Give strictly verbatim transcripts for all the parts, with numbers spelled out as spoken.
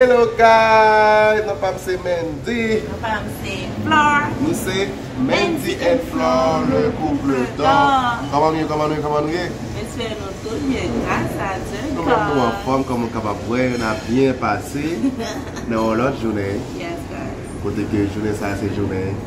Hello guys, non pa m se Mendy. Non pa m se Flore. Nou se Mendy and Flore, le couple d'or. Kòman nou ye, kòman nou ye, kòman nou ye? Mesye, nou tout byen, gras a Dye. Nou menm nou anfòm, kòm ou kapab wè, n ap byen pase nan yon lòt jounen. Yes, guys. Kote ke jounen sa se jounen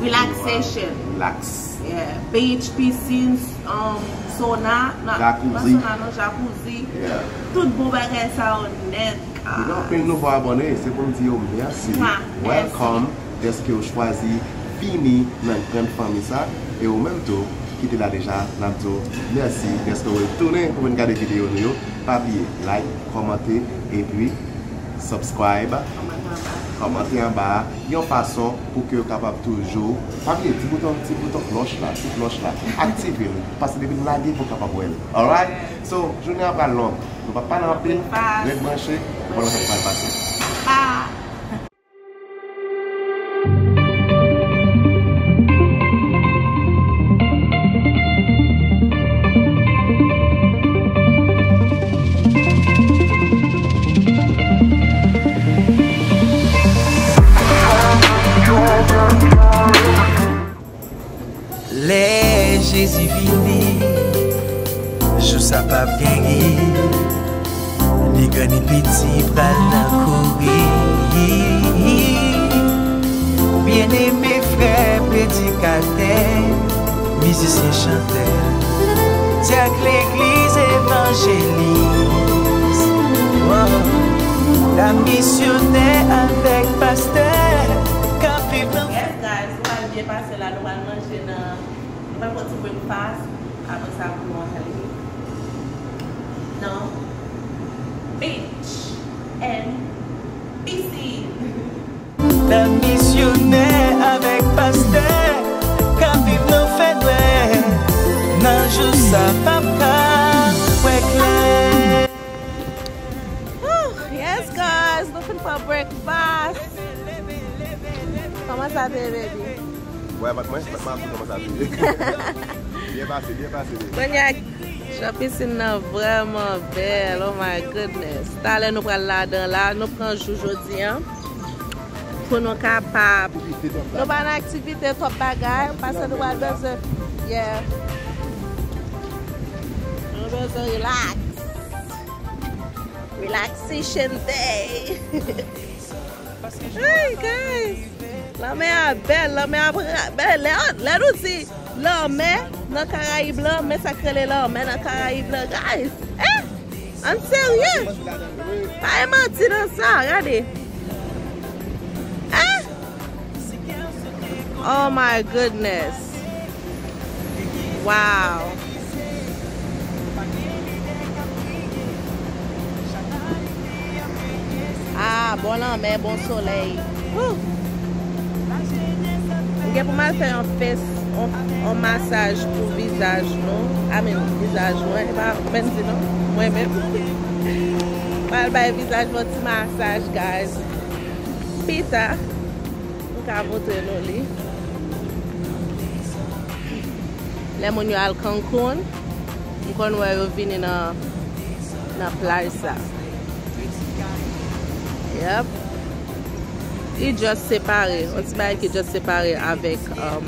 relaxation. Relax. Yeah. Beach, piscine, um, sauna, nan, jacuzzi. Pa sauna, non, jacuzzi. Yeah. Tout bon bagay sa yo nèt. Gen anpil nouvo abòne, se pou m di yo mèsi. Mwa, mèsi. Welcome, dèske w chwazi vini nan grann fanmi sa. E ou menm tou, ki te la deja, n ap di w mèsi dèske w retounen pou vin gade videyo nou yo. Pa bliye, like, kòmante, epi subscribe, kòmante anba a, yon fason pou ke w kapab toujou, pa bliye, ti bouton, ti bouton klòch la, ti klòch la, aktive l, paske depi n lage, pou w kapab wè l. Alright? So, jounen an pral long. Nou p ap pale anpil, ret branche, nou pral wè sa k pral pase. Lè Jezi vini, jou sa p ap gen gid. Ni gran ni piti pral nan kouri. Byeneme frè predikatè, mizisyen chantè, dyak legliz evanjelis, oh, dam misyonè avèk pastè k ap viv nan Yes, guys, nou pral byen pase la, nou pral manje nan, nou pral pran ti breakfast, apre sa pou nou ale nan beach and piscine. Nan misyonè avèk pastè k ap viv nan fènwè, nan jou sa p ap ka wè klè. Whew, yes, guys, nou fin pran breakfast. Kòman sa te ye, baby? Wè, bat mwen, bat mwen ap di kòman sa te ye. Byen pase, byen pase, baby. Kounye a, jan pisin nan vrèman bèl, oh my goodness. Talè nou pral ladan la, nou pran jou jodi a. Pou nou kapab. Nou pa nan aktivite, twòp bagay, paske nou pral bezwen, yeah. Nou bezwen relax. Relaxation day. Hey, guys. Lanmè a bèl, lanmè a bèl. Lè, lè nou di lanmè nan Karayib lan, men sa k rele lanmè nan Karayib lan, guys. Eh! Ann serye. Pa gen manti nan sa, gade. Eh! Oh my goodness. Wow. Ah, bon lanmè, bon solèy. Woo! M gen pou m al fè yon fes, yon, yon masaj pou vizaj nou. I mean, vizaj mwen, e pa Mendy non, mwen menm. M al bay vizaj mwen ti masaj, guys. Pita, m ka montre nou li. Lè moun yo al Cancun, m konn wè yo vini nan, nan plaj sa. Yep. Li just separe. Yon ti bagay ki just separe avèk, um,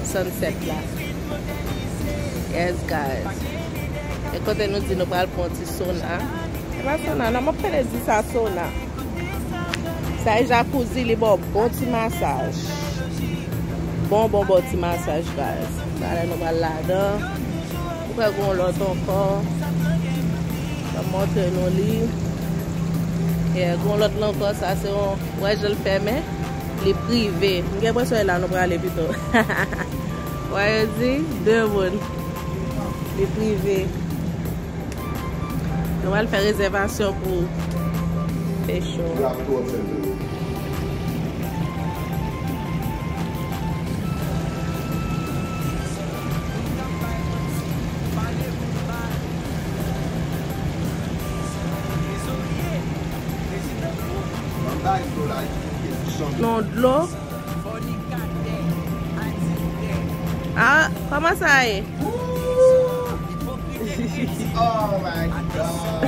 sunset la. Yes, guys. E kote nou di nou pral pran ti sauna. E pa sauna, non, m ap pede di sa sauna. Sa e jacuzzi, li ba w bon ti masaj. Bon, bon, bon ti masaj, guys. Talè nou pral ladan. M kwè gon lòt ankò. M ap montre nou li. Yeah, gon lòt la ankò, sa se yon, wè jan l fèmen. Li prive. M gen enpresyon e la nou prale pito. Wè yo di, de moun. Li prive. Nou pral fè rezèvasyon pou fè show. Non, dlo. Ah, kòman sa ye? Oh my God.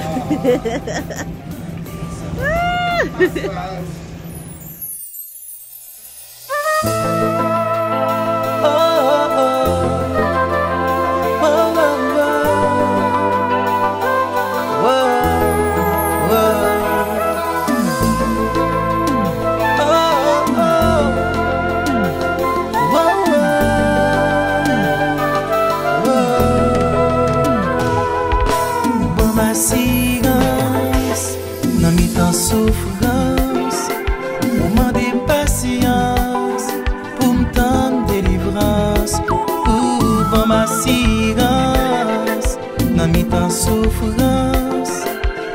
Ban m asirans nan mitan soufrans. Ou mande m pasyans pou m tann delivrans. Ou ban m asirans nan mitan soufrans.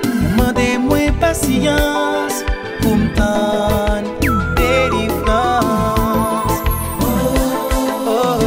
Ou mande mwen pasyans pou m tann delivrans. Oh, oh, oh.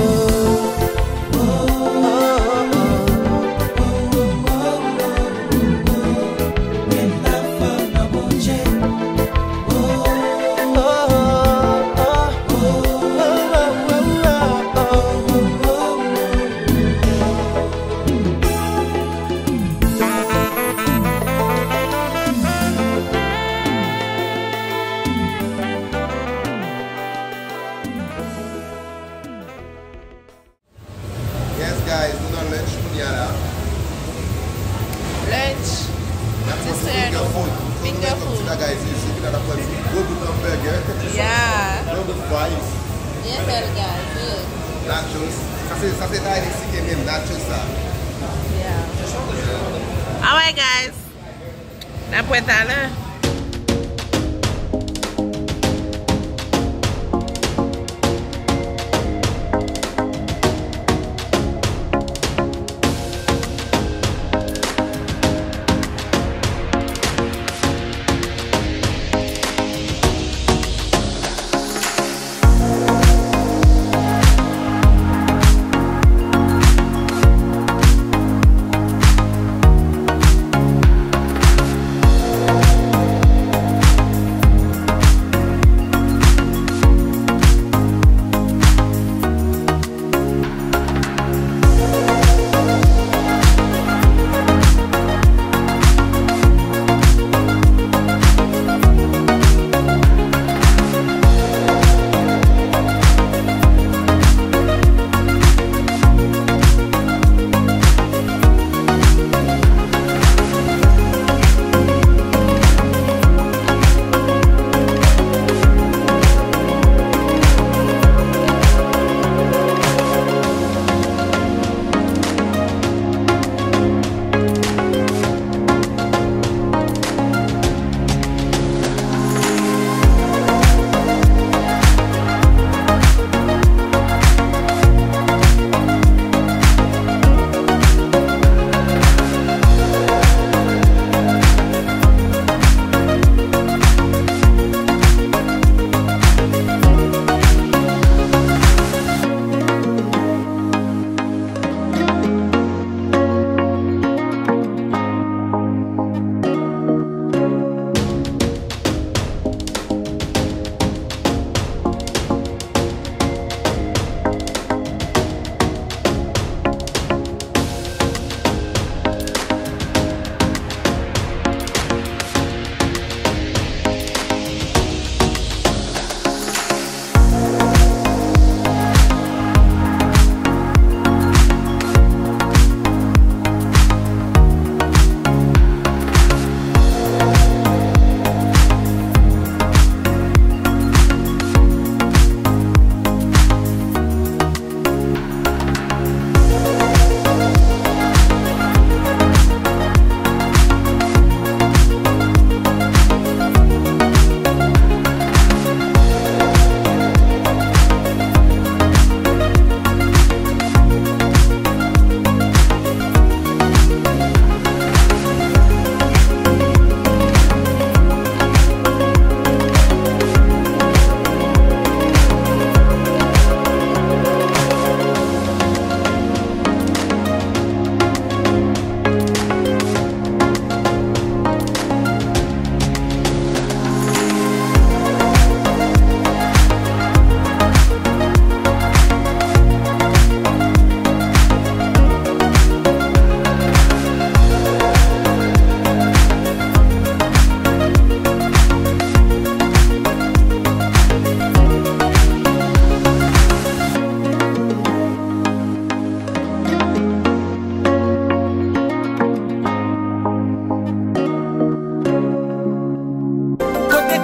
Yes, guys, nou nan lunch kounye a la. Lunch. N ap manje finger food. Finger food. Ti bagay isit, n ap pran ti gwo bout hamburger. Yeah. Gwo bout fries. Yes, guys. Nachos. Sa se, sa se bagay Meksiken menm, nachos sa. Yeah. All right, guys. N ap wè talè.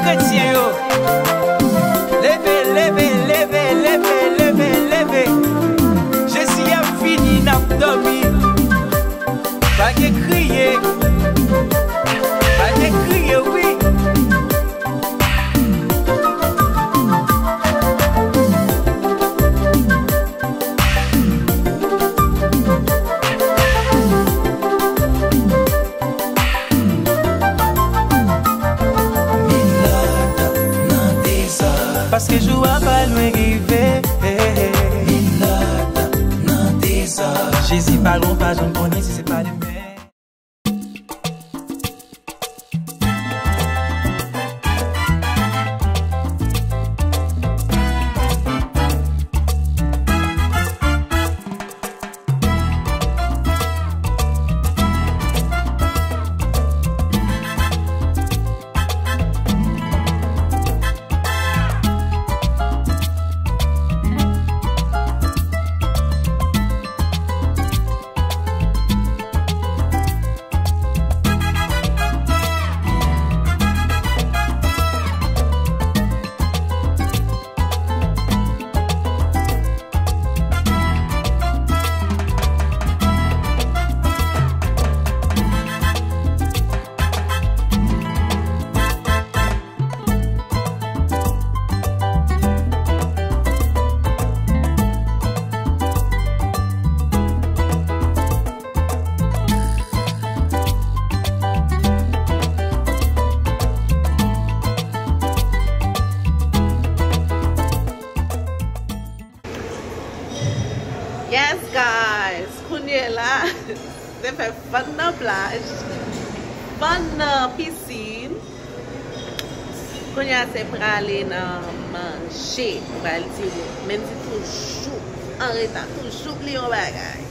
Kretyen yo, leve, leve, leve, leve, leve, leve. Jezi ap vini, n ap dòmi. Pa gen kriye, pa gen kriye, wi. Paske jou a pa lwen rive. Jezi pa lwen, pa janm konnen si se pa demen. Yes, guys, kounye la, se fè fun nan plaj, fun nan pisin. Kounye a se prale nan manje. Ou pral di, men di toujou anreta, toujou bliye yon bagay.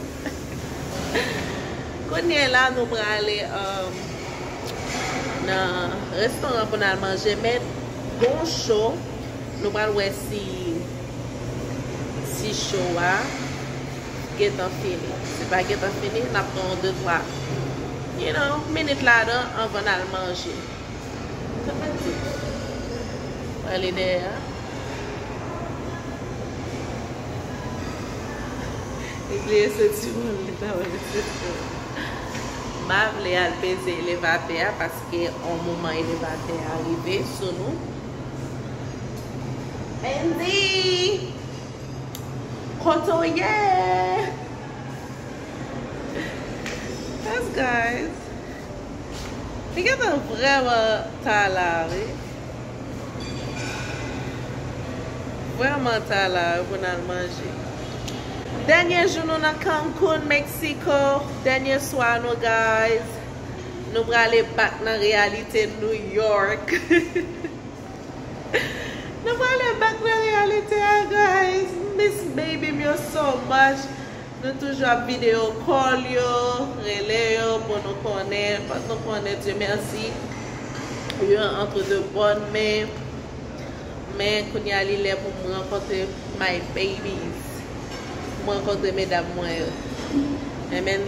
Kounye la nou prale, um, nan restoran pou n al manje, men gon cho, nou pral wè si, si cho a gentan fini. Si pa gentan fini, n ap pran yon de twa, you know, minit ladan anvan n al manje. Sa fè ti pale dèyè a. Li bliye soti pou li ta wè soti. M pa vle al peze elevatè a paske on moman elevatè a rive sou nou. Mendy! Kote w ye? Yes, guys. Li gentan vrèman ta la, wi. Vrèman ta la, wi, pou n al manje. Dènye jou nou nan Cancun, Mexico. Dènye swa nou, guys. Nou prale back nan reyalite New York. Nou prale back nan reyalite a, guys. Miss baby m yo so much. Nou toujou ap video call yo, rele yo pou nou konnen, fòk nou konnen, Dye mèsi, yo antre de bòn men. Men kounye a li lè pou m rankontre my babies. Pou m rankontre medam mwen yo. Amen.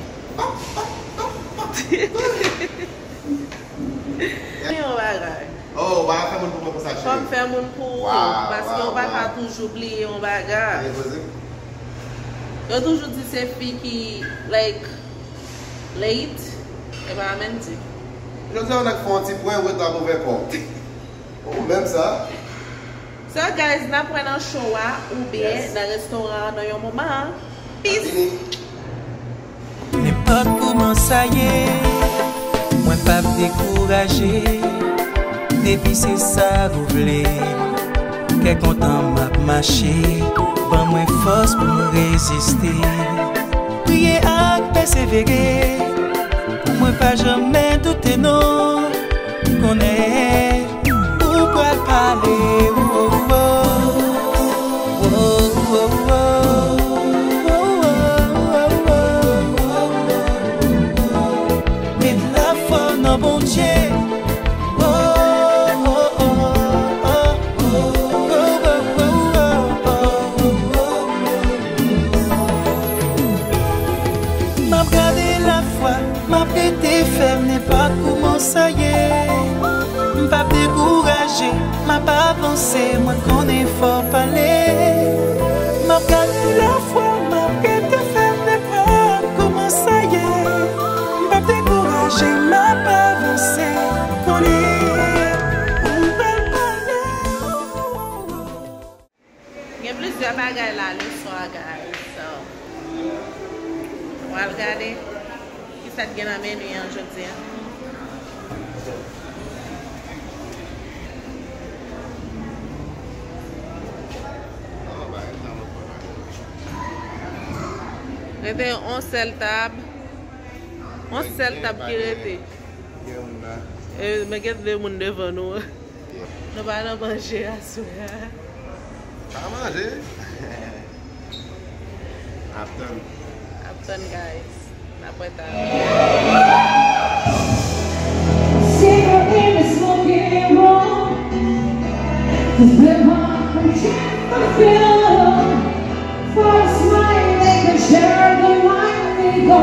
Yon bagay. Oh, w pa ka fè moun pou mwen konsa, cheri. Fò m fè moun pou ou, paske w pa ka toujou bliye yon bagay. Yo toujou di se fi ki, like, late, e pa menm di. Jodi a, yon nèg fè yon ti pwen, ou ret la pou vè kò. Ou menm sa. So, guys, n ap wè nan show a oubyen nan restoran an nan yon moman. Peace! Nenpòt kouman sa ye, mwen p ap dekouraje. Depi se sa ou vle, kè kontan m ap mache. Ban mwen fòs pou m reziste. Priye ak pèsevere, pou mwen pa janmen doute non. M konnen ou pral pale, oh, oh, oh. Met lafwa nan Bondye. Oh, oh, oh, oh. M ap gade lafwa, m ap rete fèm nenpòt kouman sa ye. Se mwen konnen fò pale. M ap gad pou la fwa, m ap rete fèm de pè. Kòman sa ye? M p ap dekouraje, m ap avanse. Konnen ou pral pale. Gen plizyè bagay la leson a, guys. So, w al gade kisa k gen nan meni an jodi a. Rete yon sèl tab. Yon sèl tab ki rete. E, men gen de moun devan nou. Nou pa nan manje aswè a. Pa manje. Ap tann. Ap tann, guys. N ap wè talè. Cigarette and smoking wrong. This blue heart from Chesterfield. For a smile they can share the wine we go.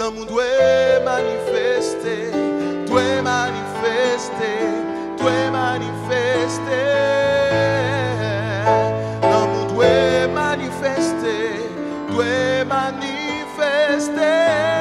Lanmou dwe manifeste, dwe manifeste, dwe manifeste. Lanmou dwe manifeste, dwe manifeste.